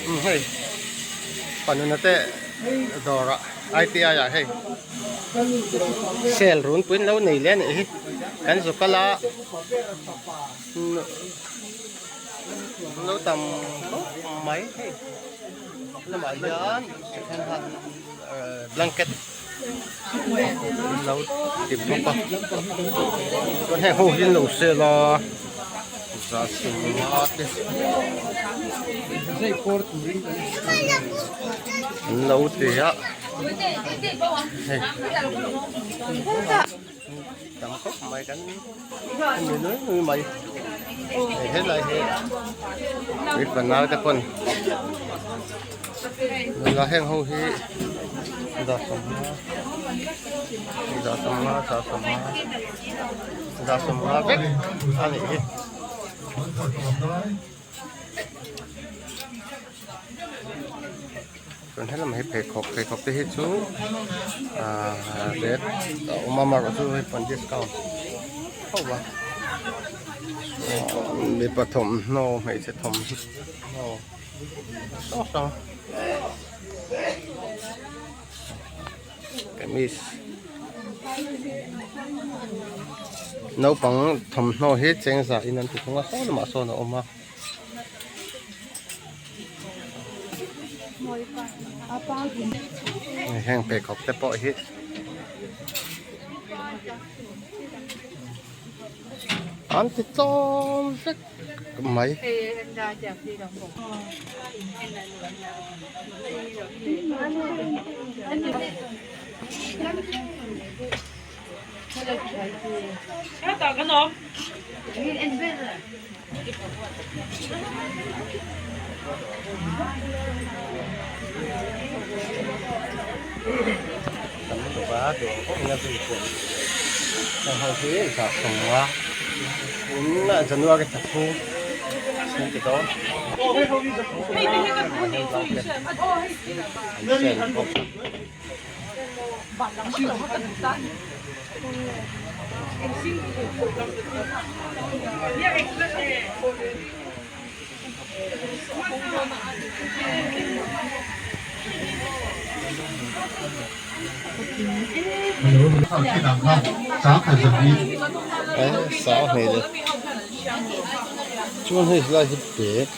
Umm hei panuna te dawr ah I_T_I ah hei sale runpui an lo nei leh a nih hi kan zu kal a an lo tam khawp mai hei lamah hian second hand blanket an lo ti bawk a chuan heng ho hi an lo sale a za sawmnga te an lo ti a hei tam khawp mai kan ni nui nui mai hei helai hi tui fanau te pawn nula heng ho hi za sawmnga za sawmnga za sawmnga za sawmnga vek a nih hi. Chuan helam hi pheikhawk pheikhawk te hi chu ahh red a awm a amaherawhchu hei pawn discount ho va chuan mipa thawmhnaw hmeichhe thawmhnaw hrang hrang kamis naupang thawmhnaw hi cheng zah in an ti thung a saw lamah sawn a awm a. Heng pheikhawk te pawh hi an ti tlawm vek mai. Tam lutuk a duh ang in a zui pawh heng ho hi zah sawmnga in January thla chhung chhung ti dawn an sale bawk a. Chuan hei helai hi bag.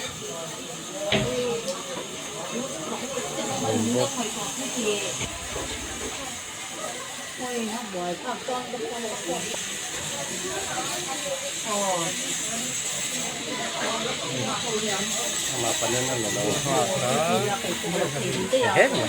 Awm bawk. Amah panin a la lo nghak a he mai.